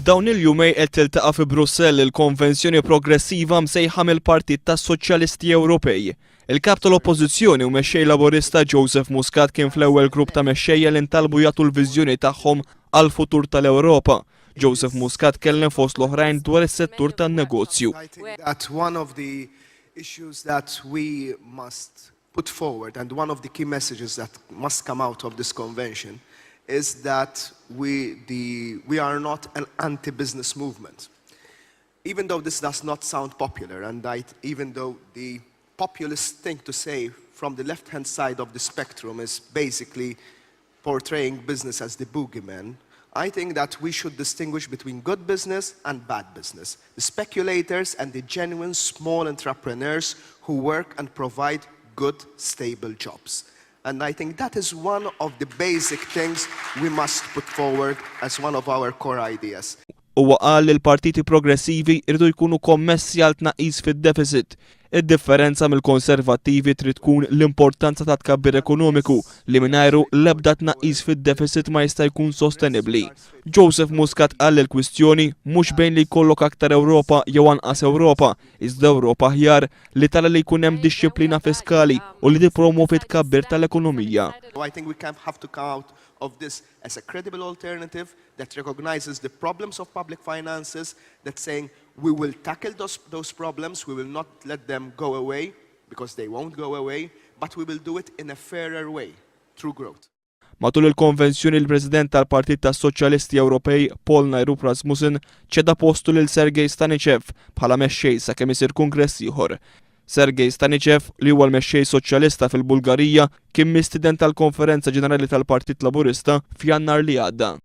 F'dawn il-jumej qed tiltaqa' fi Brussell il-Konvenzjoni Progressiva msejħa mill-Partit tas-Soċjalisti Ewropej. Il-Kap tal-Oppożizzjoni u Mexxej Laburista Joseph Muscat kien fl-ewwel grupp ta' mexxejja li ntalbu jagħtu l-viżjoni tagħhom għall-futur tal-Ewropa. Joseph Muscat kellem fost l-oħrajn dwar is-settur tan-negozju. That one of the issues that we must put forward and one of the key messages that must come out of this convention is that we, the, we are not an anti-business movement. Even though this does not sound popular and I, even though the populist thing to say from the left-hand side of the spectrum is basically portraying business as the boogeyman, I think that we should distinguish between good business and bad business. The speculators and the genuine small entrepreneurs who work and provide good, stable jobs. And I think that is one of the basic things we must put forward as one of our core ideas. Huwa qal li l-partiti progressivi jridu jkunu kommessi għal tnaqqis fid-deficit. Id-differenza mill-Konservattivi trid tkun l-importanza ta' tkabbir ekonomiku li mingħajru l-ebda tnaqqis fid-deficit ma jista' jkun sostenibbli. Joseph Muscat qal li l-kwistjoni mhux bejn li jkollok aktar Ewropa jew anqas Ewropa, iżda Ewropa aħjar li tara li jkun hemm dixxiplina fiskali u li tippromovi tkabbir tal-ekonomija. I think we can have to come out of this as a credible alternative that recognizes the problems of public finances, that's saying we will tackle those, those problems, we will not let them go away, because they won't go away, but we will do it in a fairer way, through growth. Matul il-konvenzjoni l-President tal-Partit tas-Soċjalisti Ewropej Poul Nyrup Rasmussen ċeda postu lil Sergej Stanichev bħala mexxej sakemm isir kongress ieħor. Sergej Stanichev, li huwa l-mexxej soċjalista fil-Bulgarija, kien mistieden tal-Konferenza Ġenerali tal-Partit Laburista f'Jannar li għadda.